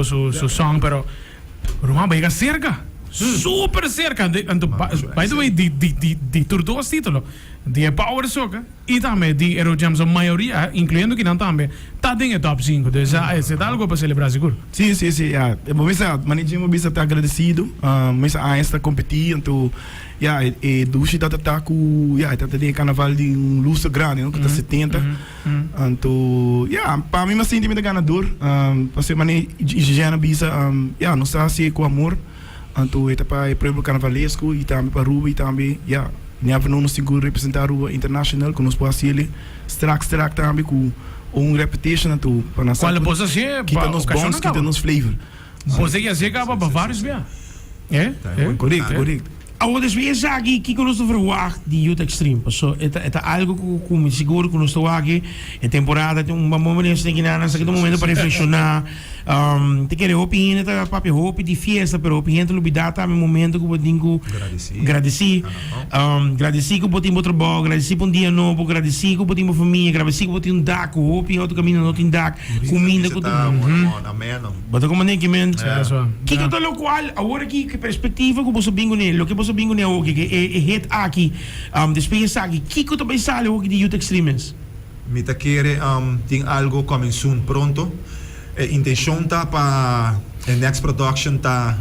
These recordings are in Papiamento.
Su su song pero ruman bo yega cerca super cerca anto by the way di di di di tur dos titulo di e Power Soca y tambe di e Road Jam so mayoria incluyendo kinan tambe ta den e top cinco dus ese ta algo pa celebra sigur. Si si si ya bo mester mane dje bo bisa ta agradecido mester añas ta competi anto ya e dushi ta ta cu ya e ta den e carnaval di un luster grandi no cu ta 70. Anto, ya, pa mi m'a sinti mi ta ganador. Pasobra manera Jean a bisa, ya, nos ta hasié ku amor. Anto e ta pa e pueblo karnavalesco i tambe pa Aruba i tambe, ya, never know nos tin ku representá Aruba international ku nos por hasiel strak strak tambe ku un reputation anto pa nan sa Cuando bos hasié kita pa nos ocasionnan bonds, kita caba? nos flavor. Bos a hasié caba pa varios bia. Eh? Eh? Korekto, korekto. Awor despues di esaki, kiko nos ta verwagt di Youth Extreme? Paso e ta e ta algo ku ku mi sigur ku nos ta wak e temporada tin un bon manera esaki nan esaki ta un momento pa reflekshoná. Ta kere hopi hende ta papia hopi di fiesta pero hopi hende ta lubidá tambe momento ku bo tin ku Gradisí. gradisí. Gradisí ku bo tin bo trabou, gradisí pa un dia nobo, gradisí ku bo tin bo famia, gradisí ku bo tin un dak ku hopi otro kaminda no tin dak, kuminda ku Ta one on one, ameno. Bo ta komand'é ki men? Ja. Kiko ta lokual awor aki ku perspektiva ku boso bin kuné, loke boso bin kuné awor ki e hit aki, despues di esaki, kiko ta bai sali awor ki di Youth Extreme mes? Mi ta kere tin algo coming soon pronto. E intencion ta pa e next production ta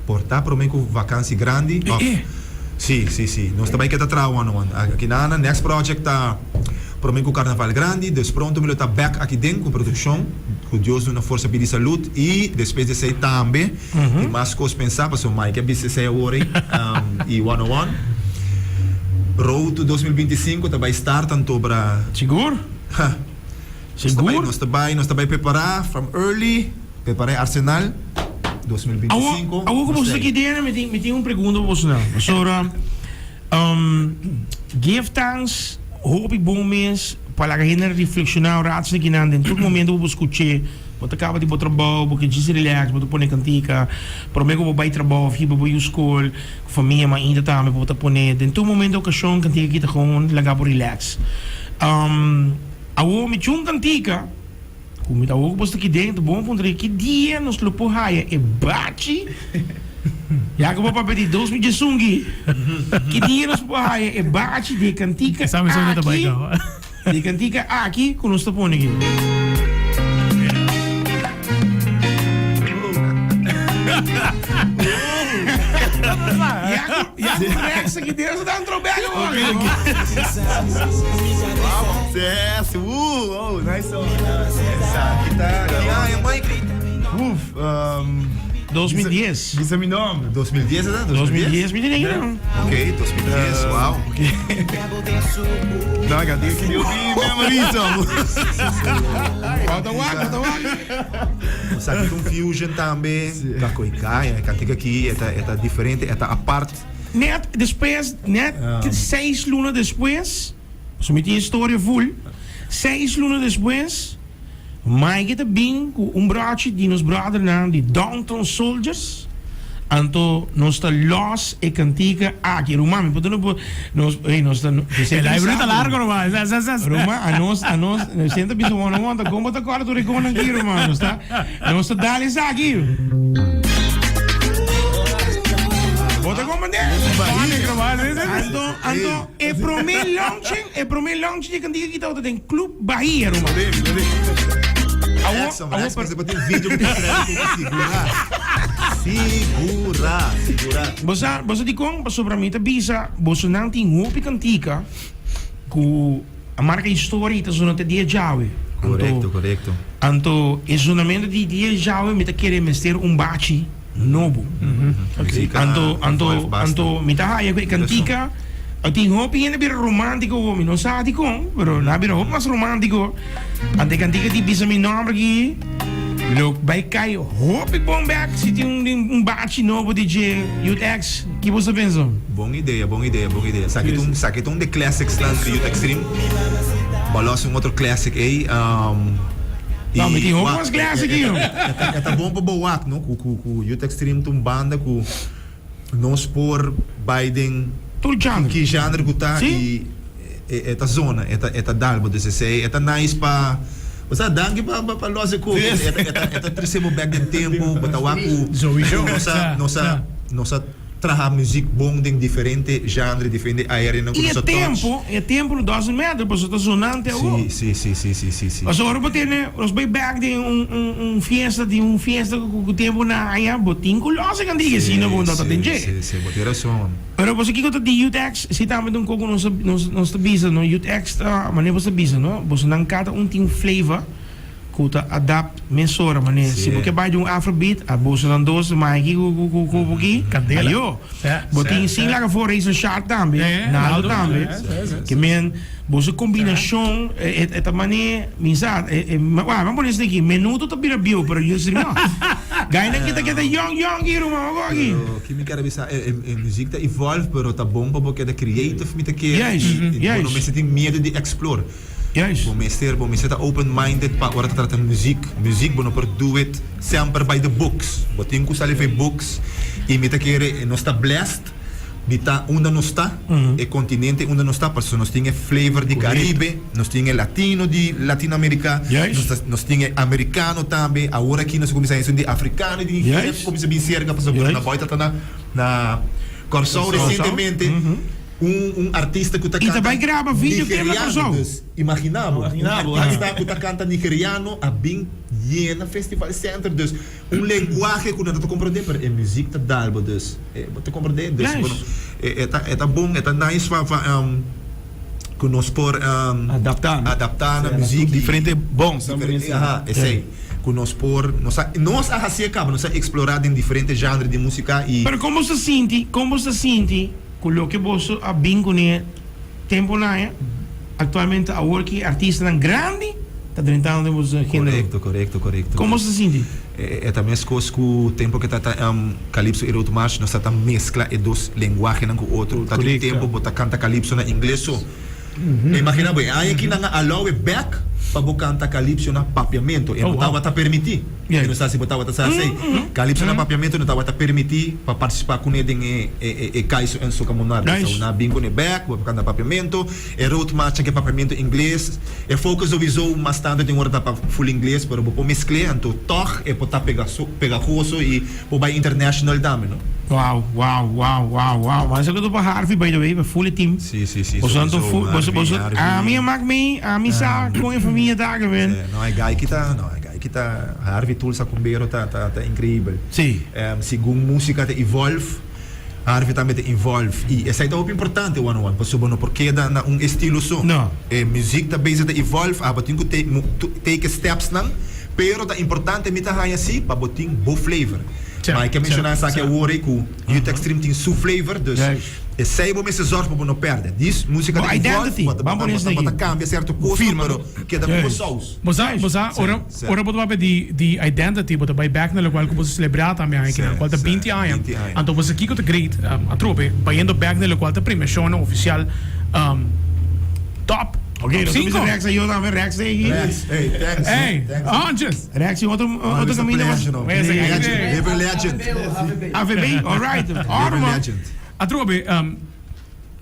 por ta prome cu vakantie grandi of si si si nos ta bay keda traha one on one aki na next project ta prome cu carnaval grandi dus pronto mi lo ta back aki den cu produccion cu Dios duna forsa bida y salud y despues di esey tambe tin mas cos pensa pasobra Mike a bisa esey awor ey y one on one road to 2025 ta bay start antobra Sigur. Sigur. Nos ta bay nos ta bay prepara from early. Prepara e arsenal 2025. Awor ku boso ta aki dena mi tin mi tin un pregunta pa boso nan. Pasobra give thanks hopi bon mes pa laga hende reflekshoná un rato esaki nan den tur momento ku bo skuch'é. Bo ta kaba di bo trabou, bo ke djis relax, bo ta pone kantika. Promé ku bo bai trabou òf hiba bo yu skol ku famia ma ainda tambe bo ta pone den tur momento okashon kantika aki ta gewoon laga bo relax. Awor mi tin un kantika. Ku mi ta wou ku boso ta ki den, ta bon puntra ki dia nos lo por haya e bachi? Ya ku bo papia di 2011 ki, ki dia nos por haya e bachi di e kantika aki, di e kantika aki ku nos ta pone aki? Ya ku, ya ku Rex aki den, nos ta dan throwback awor. Yes, woo, oh, nice song. Esaki ta ki aña, Mike? Uf, um, 2010. Bisa mi nomber. 2010 e ta? 2010 mi tiene que Ok, 2010, wow. No, ik had die die memory song. Falta wak, falta wak. Esaki ta un fusion tambe. Kakoikai, e kantika aki e ta e ta diferente, e ta apart. Net despues, net seis luna despues. Pasobra mi tin e storia full. Seis luna despues, Mike ta bin ku un brochi di nos brothernan di Downtown Soldiers. Anto nos ta los e kantika aki. Ruman, mi por duna bo, nos, ey, nos ta, E library ta largo, ruman. Sa, sa, sa, sa. Ruman, anos, anos, nos sienta bisa one on one, ta kon bo ta kòrda tur e konan aki, ruman? Nos ta, nos ta dal esaki. Bo ta komprendé? Anto, anto. E prome launching, e prome launching di kantika ki tabata den Club Bahia, ruman. Awor, awor per... tin video ku sigura. Sigura, sigura. Bosa, bosa di kon, pasobra mi ta bisa, bosonan tin hopi kantika ku a marka historia i ta zona te dia djawe. Korekto, korekto. Anto e zonamento di dia djawe mi ta kere mester un bachi. nobo. Anto, anto, anto mi ta haya ku e kantika a tin hopi hende bira romántico awo, mi no sa dikon, pero nan a bira hopi mas romántico. Anto e kantika di Bisa Mi Nomber aki lo bai kai hopi bon bek si tin un un bachi nobo di dje Youth X. Ki bo sa pensa? Bon idea, bon idea, bon idea. Esaki ta un, esaki ta un di e classics nan di Youth Extreme. Bo a los un otro classic ey. No, mi tin hopi mas classic aki. E ta bon pa bo wak, no? Ku, ku, ku Youth Extreme ta un banda ku nos por bai den Tur genre. ki genre ku ta Sí. i e, e ta zona, e ta, e ta dal bo. Dus esei, e ta nice pa. Osea, danki pa pa los e koki. E ta e ta e ta trese bo bek den tempu, bo ta wak ku Sowieso. nos a nos a nos a traha muzik bon den diferente genre, diferente areanan ku I nos e a touch. tempu, e tempu no doesn't matter pasobra ta zonante awor. Si, si, si, si, si, si, si. Pasobra ora bo tene, nos bai bek den un un un fiesta di un fiesta ku ku tempu na aña, bo tin ku los e kantiga Si, asina bo no ta si, den dje. si, si, bo tin rason. Pero boso kiko ta di Youth X? Si tambe ta un koko nos nos nos ta bisa no, Youth X ta manera boso ta bisa no, boso nan kada un tin un flavor ku ta adapt mesora manera si bo ke bai di un afrobeat a boso nan dos Mikey ku ku ku ku buki Candela. ayo Ja, bo tin ja, sin ja. laga for Razor Sharp tambe Ja, Naldo Naldo, tambe ja, ja, ja. ke men boso kombinashon e e ta mane mi sa e e wak mi a pone esaki menudo ta bira bieu pero yo no Gainan ki ta keda yong yong ki ruman wak aki. Pero ki mi kere bisa e e muziek ta evolve pero ta bon pa bo keda creative mi ta kere Juist, i bo no juist. mester tin miedu di explore. Juist. Bo mester bo mester ta open minded pa ora ta trata muziek. Muziek bo no por do it semper by the books. Bo tin ku sali for e books i mi ta kere nos ta blessed di ta unda nos ta, e kontinente unda nos ta pasobra nos tin e flavor di Caribe, nos tin e latino di Latinoamerica, nos ta nos tin e americano tambe, awor aki nos a kuminsá esun di africano y di Nigeria ku kuminsá bin serka pasobra na boy ta ta na na Kòrsou resientemente un un artista ku ta I ta kanta bai graba video ken na nigeriano Kòrsou. dus imagina bo un artista ku ta kanta nigeriano a bin yena festival center dus Un lenguahe ku nan ta komprondé, pero e muzik ta dal bo, dus bo ta komprondé. Dus Nice. bueno, e ta e ta bon, e ta nice pa pa ku nos por Adaptá, no? adaptá na muzik di Diferente bons, diferente, aha, esei. Ku nos por, nos a nos a hasié kaba, nos a eksplorá den diferente genre di músika i. Pero kon bo ta sinti, kon bo ta sinti ku loke boso a bin kuné temponan aya, aktualmente awor ki artistanan grandi ta drentando den boso género? Korekto, korekto, korekto. Kon boso ta sinti? E ta meskos ku tempu ke ta ta Calypso i Road March, nos ta ta meskla e dos lenguahenan ku otro. Ta tin tempu bo ta kanta Calypso na ingles so. Imagina bo, e aña aki nan a allow e bek pa bo kanta Calypso na papiamento. E no tabata permití. Mi no sa si bo tabata sa esei. Calypso na papiamento no tabata permití pa partisipá kuné den e e Kaiso en Soca Monarca. So nan a bin kuné bek, bo por kanta papiamento. E road march ke papiamento ingles. E focus sowieso mas tanto tin ora ta pa full ingles, pero bo por mescl'e anto tog e por ta pegajoso y por bay international tambe, no? Wow, wow, wow, wow, wow. Mas esaki ta pa Harvey by the way, pa full e team. Si, si, si. Boso anto Sowieso, full, boso, Harvey, boso, Harvey. ami a mak mi, ami sa con e famia ta aki, man. Si, no, e guy ki ta, no, e guy ki ta, Harvey Tulsa Cumbero ta, ta, ta increibel. Si. Segun musica ta evolve. Harvey tambe ta involve y esai ta hopi importante one on one pasobra no por keda na un estilo so. No. E muziek ta bezig ta evolve, abo tin ku take e steps nan, pero ta importante mi ta haña si pa bo tin bo flavor. Cha, Ma e ke cha, menshoná esaki cha. awor ei ku Youth Extreme tin su flavor, dus esei bo mester zorg pa bo no pèrdè. Dis músika Bo ta evolve, identity, bo ta ban pone bo ta bo ta esaki. kambia sierto kosnan, Firma. pero keda ku bo Juist. saus. Bo sa, bo sa, ora, Sí. ora bo ta papia di, di identity, bo ta bai back na lokual ku bo selebrá tambe aña kinan, Sí, kual ta sí, binti aña. 20 aña. Anto bo sa kiko ta great, um, atrobe, bayendo back na lokual ta premiashonnan ofisial, um, top, Ok, top nos ta sinku. bisa Rex ayo tambe, Rex ta aki. Rex, hey, thanks. Hey, Thanks. Anges. Rex tin otro, Oh, otro Mr. kaminda mas. Pleasure, no. Wes, Sí. Legend, living legend. AVB, alright. Oro, Living man. legend. Atrobe, um,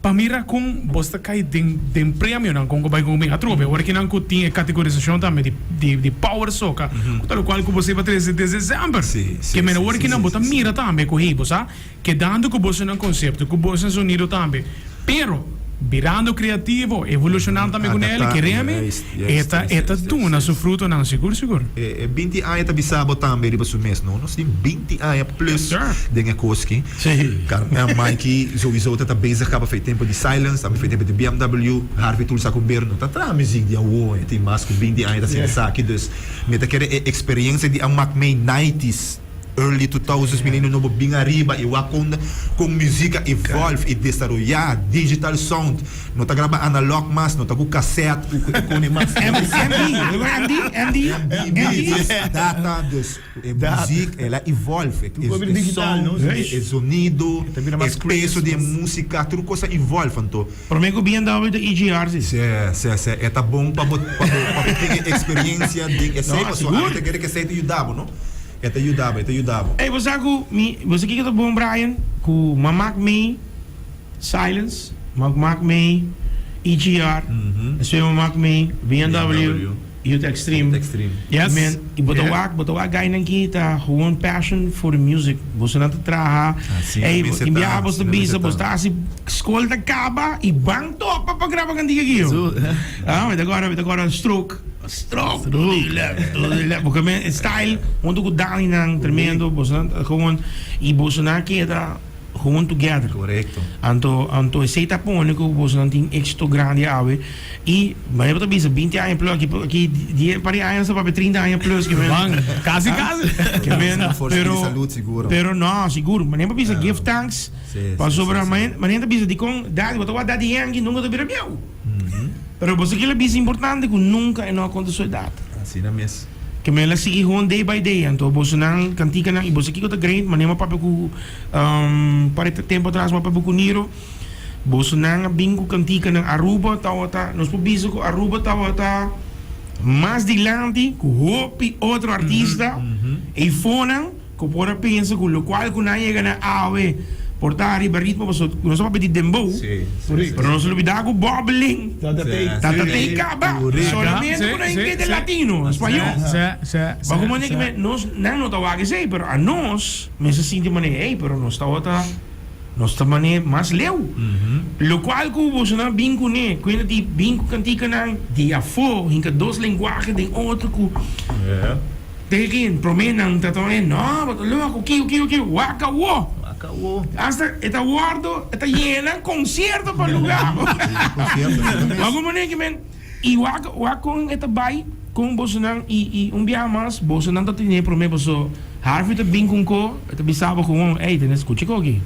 Pa mira kon bos ta kai den den premionan kon ku bai kon bin atrobe ora kinan ku tin e kategorisashon tambe di di di power soca ku ta lokual ku bo seba trese desde semper Si, si, ke mena si, ora si, kinan si, bo ta si, si. mira tambe ku hey bo sa kedando ku bosonan konsepto ku bosonan sonido tambe pero birando kreativo evolushonando tambe ku nel Adapta, keremi juist, e juist, ta juist, e ta juist, duna juist. su frutonan sigur sigur. E e binti aña ta bisa bo tambe riba su mes no nos tin binti aña plus Yes, sir. den e koski. Sí. Carmen Mikey sowieso ta ta bezig caba fe tempo di Silence, tambe fe tempo di BMW, Harvey Tulsa cu Berno no ta traha muziek di awo, e tin mas cu binti aña ta haciendo esaki, dus mi ta kere e experiencia di a mak mei nineties, early two thousands milenio nobo bin ariba y wak con con muziek a evolve y desaroya, digital sound, no ta graba analog mas, no ta cu cassette cu cu e mas. MD, MD, MD, MD. Data, dus. E muziek el a evolve, Tur kos bira e digital, sound, no? e zonido, E ta bira mas e peso di e músika, tur kos a evolve anto. Promé ku BMW ta EGR si. Si, si, si, e ta bon pa bo pa bo pa bo tin e eksperensia den esei No, pasobra sigur. ami ta kere ku esei ta yuda bo, no? E ta yuda bo, e ta yuda bo. Ey, bo sa ku mi, bo sa kiko ta bon Brian? Ku mamak mi Silence, mamak mi EGR, despues mamak mi BMW. BMW. Youth Extreme. Youth Extreme. Yes. Men, y bo ta Yeah. wak, bo ta wak guynan ki ta gewoon passion for the music. Boso nan ta traha. Asina Ey, mester tin ta, biaha boso ta asina bisa, mester boso ta. ta hasi skol ta kaba y ban topa pa graba kantika aki yo. Ah, mi ta kòrda, mi ta kòrda Stroke. Stroke. Stroke. Porque men style hunto ku Dani nan tremendo, boso nan ta gewoon y boso nan a keda gewoon together. Correcto. Anto anto esey ta pone ku boso nan tin éxito grandi awe y manera bo ta bisa binti aña plus aki aki die par di aña nos ta papia trinta aña plus ke men Man, casi casi. ke men Forsa di pero salud seguro. pero no sigur manera bo bisa give thanks Sí, sí, pasobra sí, sí. manera manera ta bisa dikon daddy bo ta wak daddy Yankee nunka ta bira bieu. Pero boso kila bisa importante ku nunka e no a konta su edat. Asina mes. Ke men la sigui gewoon day by day anto boso nan kantikanan i boso kiko ta great manera mi a papia ku par e tempo atras mi a papia ku Niro boso nan a bin ku kantikanan Aruba tawata nos por bisa ku Aruba tawata mas dilanti ku hopi otro artista eifonan. Ku por a pensa ku lokual ku nan yega na awe por ta riba ritmo paso nos a papia di dembow pero nos a lubida ku bòbeling ta tei kaba solamente ku nan keda latino spañó pa ku manera ku nos nan no ta wak esei pero anos mester sinti manera ey pero nos tabata nos ta manera mas leu lokual ku boso nan bin kuné kuenta di bin ku kantikanan di afó hinka dos lenguahe den otro ku. Tegen promé nan ta tuma e no, bo ta loko, kiko, kiko, kiko, wak awo. Wak awo. Hasta e ta wordo, e ta yena konsierto pa lugá. Konsierto, asina mes. Wak un manera ki men, i wak, wak kon e ta bai kon bosonan i, i un biaha mas bosonan ta tene promé paso Harvey ta bin ku un ko, e ta bisa bo gewoon, ey, tene skucha ko aki.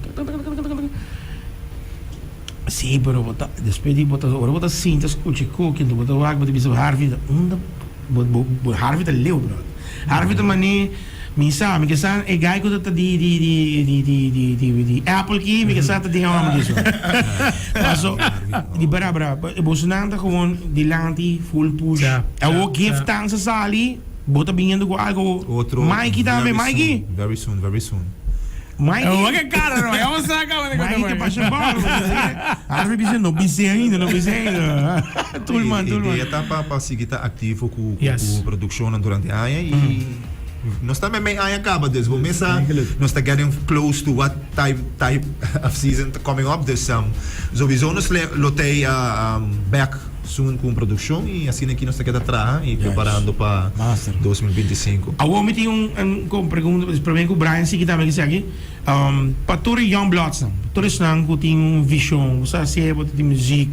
Sí, pero bo ta, despues di bo ta, ora bo ta sinta skucha ko aki, bo ta wak, bo ta bisa Harvey, unda. Bo bo bo Harvey ta leu brother. Harvey ta mane mi sa mi ke sa e guy ku ta ta di di di di di di di di Apple ki mi ke sa ta den e hòmber ki so. Paso di bra bra bosonan ta gewoon dilanti full push. Ja, Awo ja, gift ja. tans a sali bo ta biniendo ku algo Otro Mikey tambe very Mikey. soon, very soon, very soon. Mikey. Wak e cara no, ya vamos saca mane Mikey te pasa bal. Harvey bisa no bis'é ainda, no bis'é ainda. Tulman, Tulman. Idea ta pa pa sigui ta activo cu cu Yes. cu produccionnan durante aña y nos ta mei aña caba dus bo mes sa nos ta getting close to what type type of season ta coming up dus um sowieso nos le lo tei um back soon cu un produccion y asina aki nos ta keda traha y preparando pa Master. 2025. Awor mi tin un un con pregunta pues prome cu Brian sigui tambe kisa aki um pa tur e young bloods nan tur esnan cu tin un vision cu sa haci bo ta tin muziek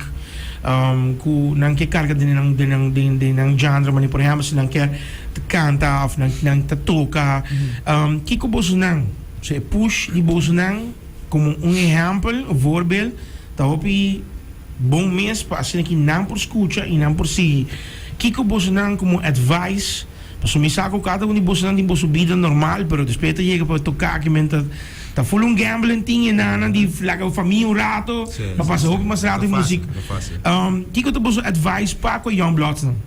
um cu nan ke carga den nan den nan den den nan genre mane por ehempel si nan kier ta canta of nan nan ta toca um kico boso nan so e push di boso nan como un ehempel un voorbeeld ta hopi Bon mes pa asina ki nan por skucha i nan por sigui. Kiko bosonan komo advice? Pasobra mi sa ku kada un di bosonan tin boso bida normal, pero despues ta yega pa toka aki men ta ta full un gambling tin e nannan di laga bo famia un rato pa pasa hopi mas rato den muzik. Kiko ta boso advice pa ku e young bloodsnan?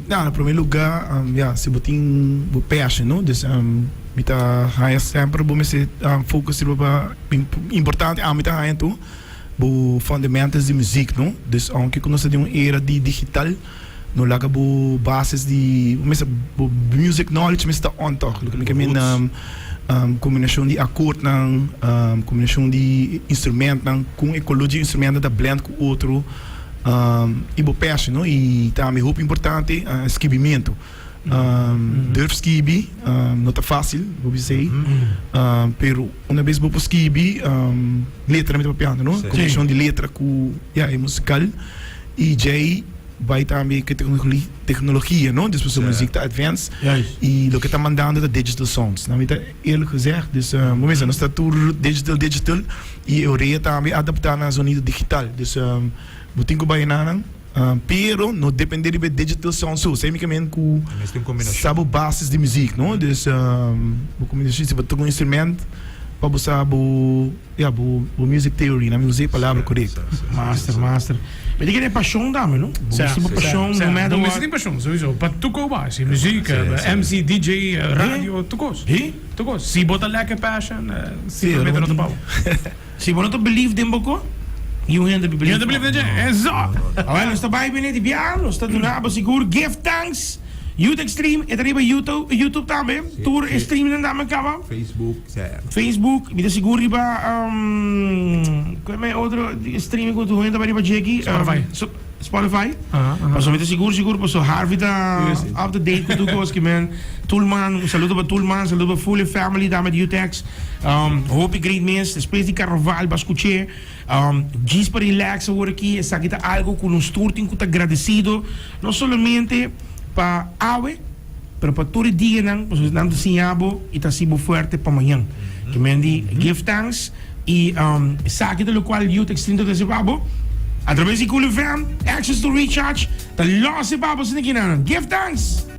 Ya, na prome lugar, ya, si bo tin bo passion, no? Dus mi ta haña semper bo mester focus riba pa importante ami ta haña tur bo fundamentals di muziek, no? Dus aunke ku nos ta den un era di digital, no laga bo bases di, bo mester bo music knowledge mester ta on tòg. Loke mi ke meen kombinashon di akordnan, kombinashon di instrumentnan, kon e koló di instrumentnan ta blend ku otro. I bo passion no i tambe hopi importante skibimentu. Durf skibi no ta facil bo bisa ei pero una bes bo por skibi letra mi ta papiando no combinacion di letra cu ya e musical i djei bai tambe cu e tecnologia no despues e music ta advance i loke ta mandando ta digital sounds mi ta eerlijk gezegd dus bo mester nos ta tur digital digital. I e orea tambe adaptá na zonido digital. Dus bo tin ku bai enanan, pero no dependé riba e digital sound so. Esei mi ke men ku sa bo bases di muzik, no? Dus bo kombinashon, si bo toka un instrument pa bo sa bo, ya, bo music theory, nan mi usa e palabra korekto. Master, master. Mi ta kere pashon tambe, no? Bo mester bo pashon, no matter what. Bo mester tin pashon, souiso. Pa tur kos bai, si muzik, MC, DJ, radio, tur kos. Tur kos. Si bo ta lek e passion, simplemente no ta pa bo. Si bo no ta believe den bo ko? Niun hende believe. Niun hende believe den dje. Eso. Awel nos ta bai bini di bia, nos ta duna bo sigur give thanks. Youth Extreme e ta riba YouTube, YouTube tambe. Tur e streamnan tambe kaba. Facebook, sè. Facebook, mi ta sigur riba um, kue me otro streaming ku tur hende ta bai riba dje aki? Spotify. Spotify. Paso mi ta sigur sigur paso Harvey ta up to date ku tur kos ki men. Tulman, un saludo pa Tulman, saludo pa full e family tambe di Youth X. Um, hopi great mes, despues di carnaval ba scuché. Um, djis pa relax awor aki, esaki ta algo cu nos tur tin cu ta agradecido, no solamente pa awe, pero pa tur e dianan, pasobra nan ta siña bo y ta haci bo fuerte pa mañan. Ke men di give thanks y um, esaki ta locual Youth Extreme ta trece pa bo. A traves di Cool FM, Access to Recharge, ta lose pa bo asina ki nan. Give thanks!